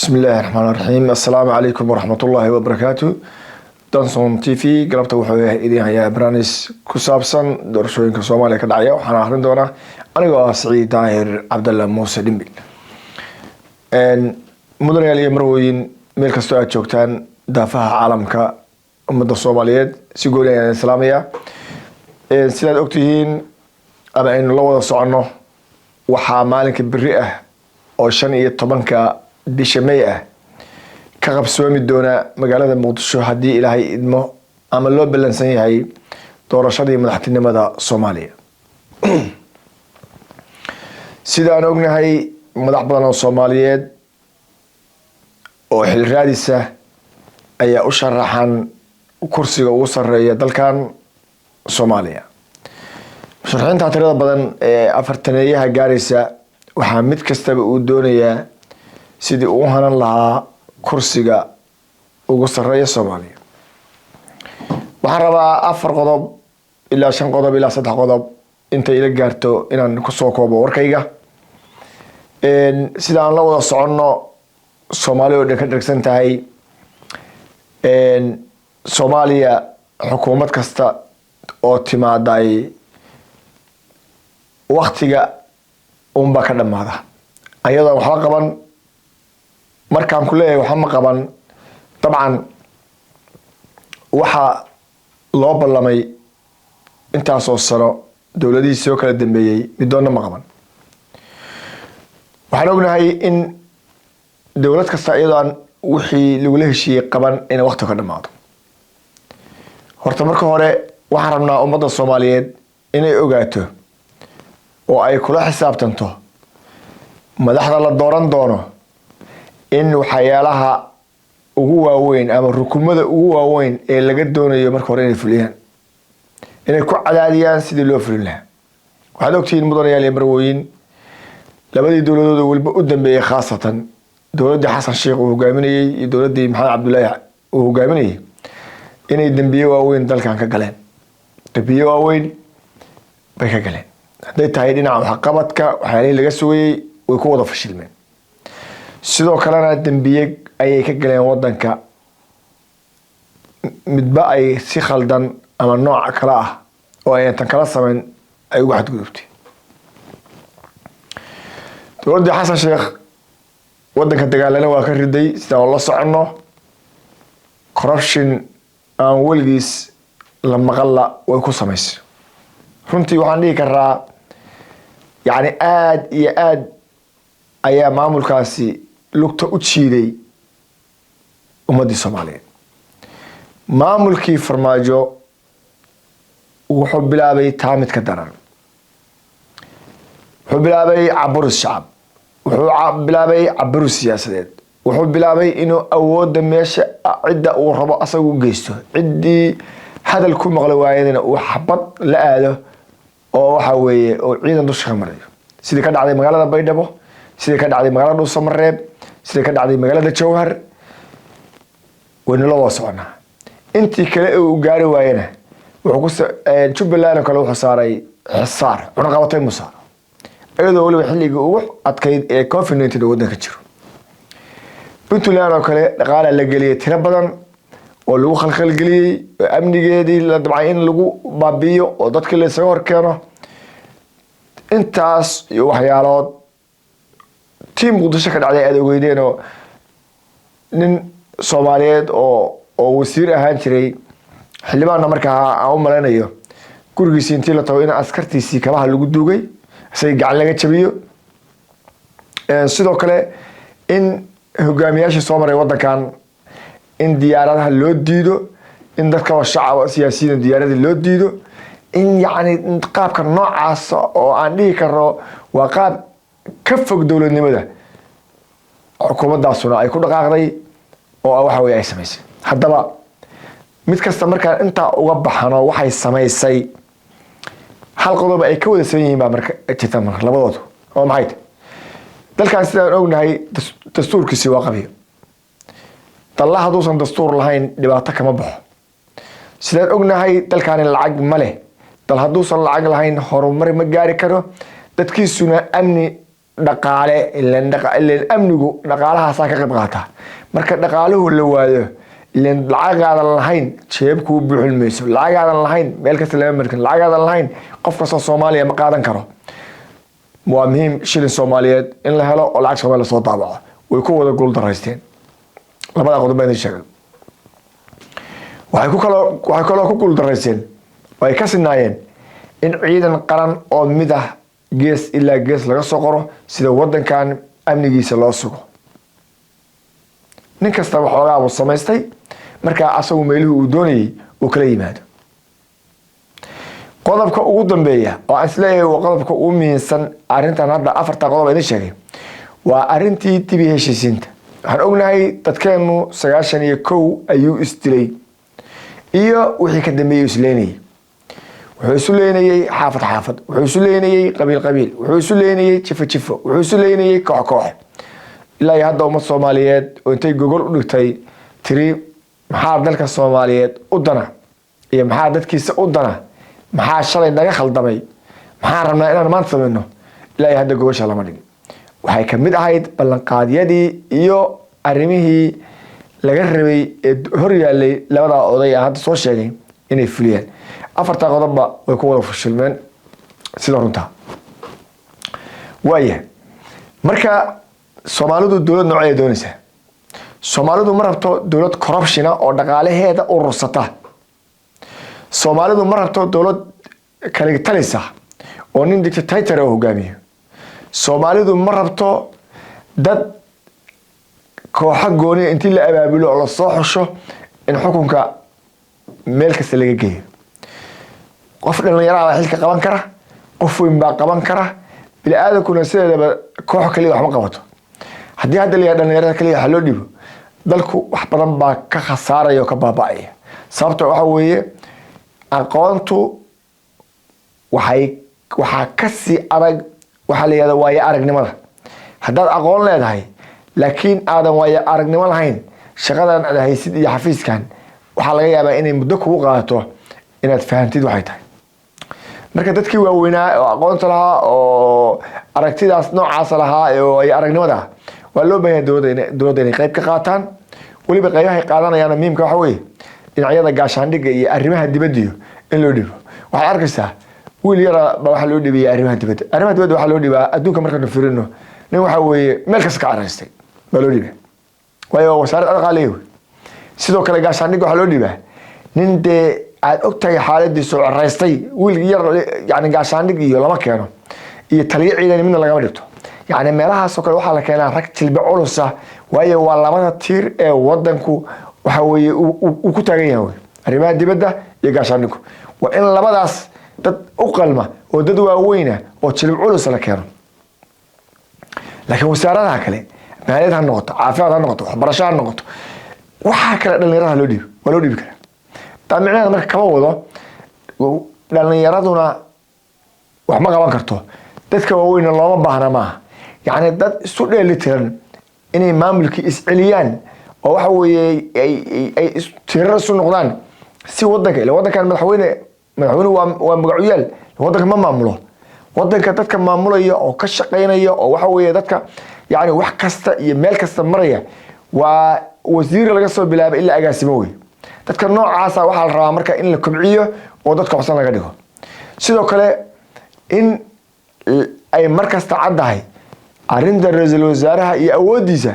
Bismi illaahi raxmaan raxiim. Assalaamu calaykum waraxmatullaahi wabarakaatu. Danson TV galabta wuxuu idin hayaa barnaamij ku saabsan doorashooyinka Soomaaliya ka dhacaya. Waxaana akhrin doonaa anigoo ah Siciid Daahir Cabdalla Muuse Dhimbil. Mudanayaal iyo marwooyin, meel kastoo aad joogtaan daafaha caalamka, ummadda Soomaaliyeed si gooni ayaan salaamaya. Sidaad ogtihiin ama aynu la wada soconno, waxaa maalinka beri ah oo 15-ka bisha May ah ka qabsoomi doona magaalada Muqdisho, haddii Ilaahay idmo, ama loo ballansan yahay doorashadii madaxtinimada Soomaaliya. Sidaan ognahay, madax badan oo Soomaaliyeed oo xil raadisa ayaa u sharaxan kursiga ugu sareeya dalkan Soomaaliya. Musharaxiinta tirada badan ee afartaneeyaha gaaraysa waxaa mid kastaba uu doonayaa sidii uu hanan lahaa kursiga ugu sareeya Soomaaliya. Waxaan rabaa afar qodob ilaa shan qodob ilaa saddex qodob intay ila gaarto inaan kusoo koobo warkayga. Sida aan la wada soconno, Soomaali oo dhan ka dhergsan tahay, Soomaaliya xukuumad kasta oo timaaday waktiga unbaa ka dhamaada ayadoon waxba qaban. Markaan ku leeyahay waxba ma qaban, dabcan waxaa loo ballamay intaasoo sano dowladihii soo kala dambeeyey midoonna ma qaban. Waxaan ognahay in dowlad kasta iyadoo aan wixii lagula heshiiyey qaban inay wakti ka dhamaado. Horta marka hore waxaan rabnaa ummadda Soomaaliyeed inay ogaato oo ay kula xisaabtanto madaxda la dooran doono in waxyaalaha ugu waaweyn ama rukumada ugu waaweyn ee laga doonayo marka hore inay fuliyaan, inay ku cadaadiyaan sidii loo fulin lahaa. Waxaad ogtihiin, mudanayaal iyo marwooyin, labadii dowladood oo weliba u dambeeyey, khaasatan dowladdii Xasan Sheikh uu hogaaminayey iyo dowladdii Maxamed Cabdullaahi uu hogaaminayey, inay dembiye waaweyn dalkan ka galeen. Dembiye waaweyn bay ka galeen. Hadday tahay dhinaca waxqabadka, waxyaalihii laga sugayey way ku wada fashilmeen. Sidoo kalena dembiye ayay ka galeen wadanka, midba ay si khaldan ama nooc kale ah oo aynan tan kala samayn ay uga xadgudubtay. Dowladdii Xasan Sheekh wadanka dagaalana waa ka riday, sidaan la soconno. Corruption aan weligiis la maqalla way ku samaysay. Runtii waxaan dhihi karaa, yacni, aada iyo aada ayaa maamulkaasi lugta u jiiday ummaddii Soomaaliyeed. Maamulkii Farmaajo wuxuu bilaabay taa mid ka daran. Wuxuu bilaabay caburis shacab, wuxuu bilaabay caburis siyaasadeed, wuxuu bilaabay inuu awoodda meesha cidda uu rabo asaga u geysto, ciddii hadal ku maqli waayadana uu xabad la aado oo waxa weeye oo ciidan dusha ka marayo, sidii ka dhacday magaalada Baydhabo, sidii ka dhacday magaalada Dhuusamareeb, sidii ka dhacday magaalada Jowhar. Waynu la wada soconaa. Intii kale uu gaari waayena, wuxuu ku Jubbaland oo kale wuxuu saaray xisaar, cunaqabatay musaar, iyadoo weliba xilligii ugu adkayd ee COVID-19 oo waddanka jiro. Puntland oo kale dhaqaalaa la geliyey tiro badan oo lagu khalkhalgeliyey oo amnigeedii la dabcay in lagu baabi'iyo oo dadkii la isaga hor keeno. Intaas iyo waxyaalood tii Muqdisho ka dhacday aad ogeydeen, oo nin Soomaaliyeed oo wasiir ahaan jiray, xildhibaanna markaa aan u malaynayo, gurigiisii intii la tago in askartiisii kabaha lagu duugay, isaga gacan laga jabiyo. Sidoo kale in hogaamiyaashii soo maray wadankan in diyaaradaha loo diido, in dadka shacab siyaasiyiin diyaaradii loo diido, in yacni qaabka noocaasa oo aan dhihi karno waa qaab ka fog dowladnimada, xukuumaddaasuna ay ku dhaqaaqday oo waxa weye ay samaysay. Haddaba mid kasta markaan intaa uga baxano, waxay samaysay hal qodob ay ka wada san yihiin baa marka jirta. Marka labadoodu oo maxay tahay? Dalkan sidaan ognahay dastuurkiisi waa qabyo. Dalla hadduusan dastuur lahayn dhibaato kama baxo. Sidaan ognahay, dalkaani lacag ma leh. Dal hadduusan lacag lahayn horumar ma gaari karo, dadkiisuna amni Dhaqaale ilan amnigu dhaqaalahaasaa ka qayb qaata. Marka dhaqaaluhu la waayo, ilan lacagaadan lahayn jeebkuu buuxin mayso, lacagaadan lahayn meel kasta lama markin, lacagaadan lahayn qof kastoo Soomaaliya ma qaadan karo. Waa muhiim shilin Soomaaliyeed in la helo oo lacag Soomaaliya lasoo daabaco. Way ku wada guul daraysteen labada qodob baan idin sheegay. Waxay kaloo ku guul daraysteen oo ay ka sinaayeen in ciidan qaran oo mid ah gees ilaa gees laga soo qoro, sida wadankan amnigiisa loo sugo. Nin kastaba xoogaa buu samaystay, markaa asagu meelihii uu doonayay uu kala yimaado. Qodobka ugu dambeeya oo aan isleeyahay waa qodobka ugu muhiimsan arrintan hadda afarta qodob idin sheegay waa arrintii dibi heshiisiinta. Waxaan ognahay dadkeenu 91 ayuu isdilay iyo wixii ka dambeeyey isleynayay. Wuxuu isu leynayey xaafad xaafad, wuxuu isu leynayey qabiil qabiil, wuxuu isu leynayey jifo jifo, wuxuu isu leynayey koox koox. Ilaa iyo hadda ummad Soomaaliyeed oo intay gogol u dhigtay tiri maxaa dalka Soomaaliyeed u dana iyo maxaa dadkiisa u dana, maxaa shalay naga khaldamay, maxaan rabnaa inaan maanta samayno, ilaa iyo hadda gogosha lama dhigin. Waxay kamid ahayd ballanqaadyadii iyo arrimihii laga rabay ee hor yaalay labadaa oday aan hadda soo sheegay inay fuliyaan. Afartaa qodobba way ku wada fashilmeen sida runtaa. Waaya, marka Soomaalidu dowlad noocee ay doonaysaa? Soomaalidu ma rabto dowlad corruption ah oo dhaqaalaheeda urursata. Soomaalidu ma rabto dowlad kalitalisa oo nin dictator oo hogaamiyo. Soomaalidu ma rabto dad kooxo gooniya intii la abaabulo oo lasoo xusho in xukunka meel kasta laga geeyo. Qof dhalinyaraha baa xilka qaban kara, qof weyn baa qaban kara. Bini aadankuna sideedaba koox kaliya wax ma qabato. Haddii hadda la yidhaha dhalinyarada kaliya waxa loo dhibo, dalku wax badan baa ka khasaaraya oo ka baaba'aya. Sababta waxa weeye, aqoontu waxaa kasii adag waxaa la yihahda waayo aragnimada. Haddaad aqoon leedahay laakiin aadan waayo aragnimo lahayn, shaqadan aad haysid iyo xafiiskan waxaa laga yaabaa inay muddo kugu qaadato inaad fahantid waxay tahay. Marka dadkii waaweynaa oo aqoonta lahaa oo aragtidaas noocaasa lahaa ee waayo aragnimada ah waa loo baahan yahay dowladda inay qayb ka qaataan. Weliba qaybahay qaadanayaan muhiimka waxa weeye dhinacyada gaashaandhigga iyo arrimaha dibadda iyo in loo dhibo. Waxaad arkaysaa wiil yara baa waxaa loo dhibaya arrimaha dibadda. Arrimaha dibadda waxaa loo dhibaa adduunka markaanu firino nin waxa weeye meel kasta ka caraystay baa loo dhibaa, waayo waa wasaarad dhaqaaleey wey. Sidoo kale gaashaandhigga waxaa loo dhibaa nin dee aad ogtahay xaaladiisu caraystay. Wiil yar yani gaashaandhig iyo lama keeno iyo taliyo ciidan midna lagama dhigto. Yani meelahaasoo kale waxaa la keenaa rag jilba culusa, waayo waa labada tiir ee wadanku waxa weeye uu ku taagan yahay wey, arrimaha dibadda iyo gaashaandhiggu. Waa in labadaas dad u qalma oo dad waaweyna oo jilib culusa la keeno. Laakiin wasaaradaha kale, maaliyad ha noqoto, caafimaad ha noqoto, waxbarasho ha noqoto, waxaa kale dhalinyarada loo dhiibi, waa loo dhiibi karaa. Taa micnaheeda marka kama wado dhalinyaraduna wax ma qaban karto, dadka waaweyna looma baahna. Maaha, yacni dad isu dheeli tiran inay maamulkii isceliyaan oo waxa weeye ay tirar isu noqdaan si wadanka ila wadankan madaxweyne waa magacuyaal, wadanka ma maamulo. Wadanka dadka maamulaya oo ka shaqaynaya oo waxa weeye dadka yani wax kasta iyo meel kasta maraya waa wasiir laga soo bilaabay ilaa agaasimo wey. Dadka noocaasa waxaa la rabaa marka in la kobciyo oo dadka waxsan laga dhigo. Sidoo kale in ay mar kasta caddahay arrinta ra-iisul wasaaraha iyo awooddiisa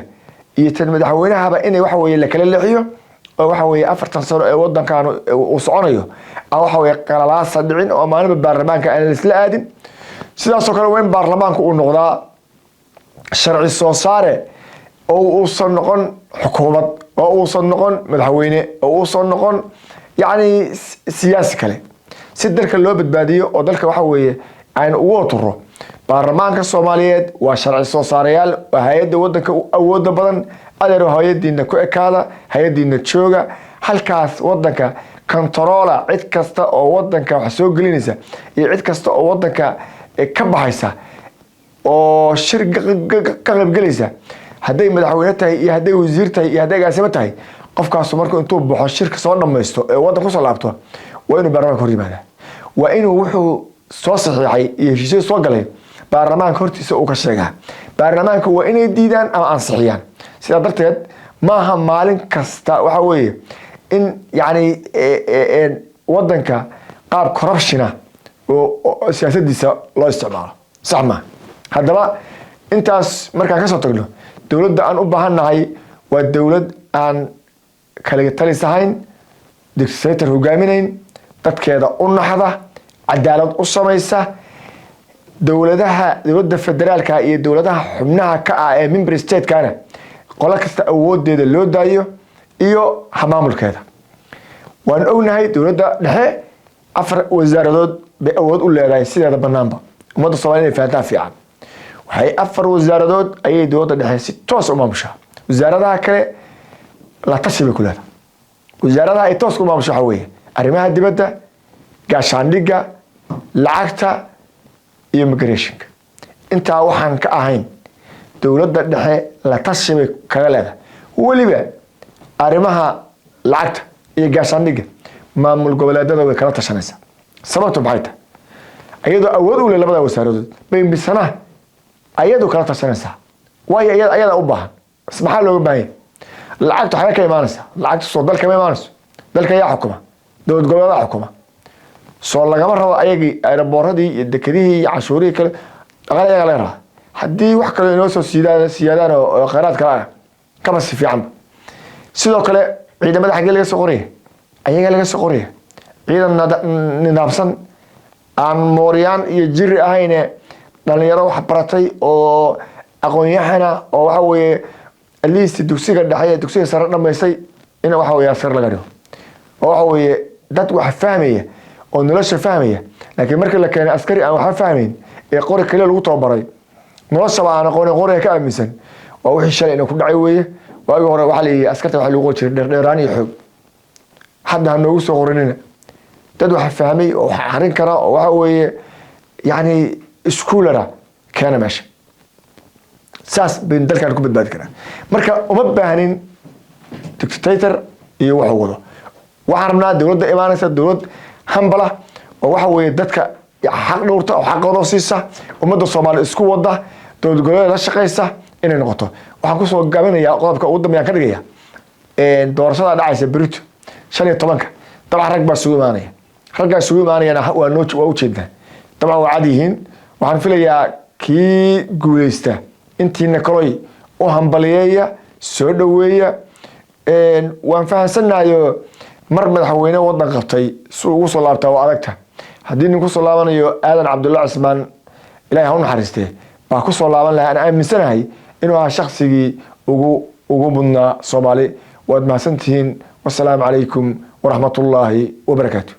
iyo tan madaxweynahaba inay waxa weye la kala leexiyo oo waxa weye 40 sano ee wadankan uu soconayo aan waxa weye qalalaasa dhicin oo maalinba baarlamaanka aan laisla aadin. Sidaasoo kale waa in baarlamaanku uu noqdaa sharci soo saare oo uusan noqon xukuumad oo uusan noqon madaxweyne oo uusan noqon yacni siyaasi kale, si dalka loo badbaadiyo oo dalka waxa weeye aynu ugu oturo. Baarlamaanka Soomaaliyeed waa sharci soo saarayaal, waa hay-adda wadanka u awooda badan. Adeero, hay-adiina ku ekaada, hay-adiina jooga halkaas, wadanka kontaroola. Cid kasta oo wadanka wax soo gelinaysa iyo cid kasta oo wadanka ka baxaysa oo shir ka qaybgelaysa, hadday madaxweyne tahay iyo hadday wasiir tahay iyo hadday agaasimo tahay, qofkaasu markuu intuu baxo shirka soo dhamaysto ee waddan kusoo laabto waa inuu baarlamaanka hor yimaada, waa inuu wuxuu soo saxiixay iyo heshiisyada soo galay baarlamaanka horgeeya. Baarlamaanka hortiisa uu ka sheegaa. Baarlamaanka waa inay diidaan ama ansixiyaan. Sidaa darteed maaha maalin kasta waxa weeye in yani wadanka qaab corruption ah oo siyaasadiisa loo isticmaalo, sax maa. Haddaba intaas markaan kasoo tagno, dowladda aan u baahannahay waa dowlad aan kaliga talis ahayn, dictator hogaaminayn, dadkeeda u naxda, cadaalad u samaysa. Dowladaha, dowladda federaalka iyo dowladaha xubnaha ka ah ee member statekana, qolo kasta awoodeeda loo daayo iyo hamaamulkeeda. Waan ognahay dowladda dhexe 4 wasaaradood bay awood u leedahay. Sideeda banaanba ummadda Somalia inay fahantaa fiican. Waxay 4 wasaaradood ayay dowladda dhexe si toos u maamushaa, wasaaradaha kale la tashi bay ku leedahay. Wasaaradaha ay toos u maamusho waxa weeye arrimaha dibadda, gaashaandhigga, lacagta iyo immigrationka. Intaa waxaan ka ahayn dowladda dhexe la tashi bay kaga leedahay. Weliba arrimaha lacagta iyo gaashaandhigga maamul goboleedada way kala tashanaysaa. Sababtu maxay tahay? Iyadoo awood u leh labada wasaaradood bay misana ayadu kala tashanaysaa, waayo ayada u baahan. Maxaa looga baahan yahay? Lacagtu xagee ka imaanaysa? Lacagtu soo dalka ma imaanayso. Dalka yaa xukuma? Dowlad goboleedaa xukuma. Soo lagama rabo ayagii airportadii iyo dekedihii iyo cashuurihii kale? Dhaqaale ayaga laga rabaa. Haddii wax kale inoo soo siidaan siyaadaan oo khayraad kale ah, kaba si fiicanba. Sidoo kale ciidamada xaggee laga soo qoraya? Ayagaa laga soo qoraya. Ciidan nidaamsan, aan mooryaan iyo jiri ahayne, dhalinyaro wax baratay oo aqoon-yahana oo waxa weeye at least dugsiga dhexe iyo dugsiga sare dhamaystay in waxa weeye askar laga dhigo, oo waxa weeye dad wax fahmaya oo nolosha fahmaya. Laakiin markii la keenay askari aan waxba fahmayn ee qori kaliya lagu tababaray, noloshaba aan aqoonin, qoriga ka aaminsan, waa wixii shalay inuu ku dhacay weeye. Waagii hore waxaa la yidhi askarta waxaa lagu qori jiray dheerdheeraan iyo xoog. Hadda ha noogu soo qorinina. Dad wax fahmay oo wax akrin kara oo waxa weeye yani schoolara keena meesha. Saas baynu dalkan ku badbaadi karaa. Marka uma baahnin dictator iyo wuxuu wado. Waxaan rabnaa dowladda imaanaysa dowlad hambala oo waxa weeye dadka xaq dhowrta oo xaqooda siisa, ummadda Soomaaliya isku wada, dowlad goboleed la shaqaysa inay noqoto. Waxaan kusoo gabinayaa qodobka ugu dambeeyaan ka dhigaya doorashada dhacaysa berito 15-ka. Dabcan rag baa isugu imaanaya. Raggaa isugu imaanayana waa noo, waa ujeednaa, dabcan waa cad yihiin. Waxaan filayaa kii guuleysta intiina kaloy u hambaliyeeya, soo dhoweeya. Waan fahamsanahayo mar madaxweyne wadan qabtay si ugu soo laabtaa waa adagta. Haddii nin kusoo laabanayo, Aadan Cabdulla Cismaan, Ilahay ha u naxariistee, baa kusoo laaban lahaa. Aan aaminsanahay inuu ahaa shaksigii ugu mudnaa Soomaali. Waad mahadsantihiin. Wasalaamu calaykum waraxmatullaahi wabarakaatu.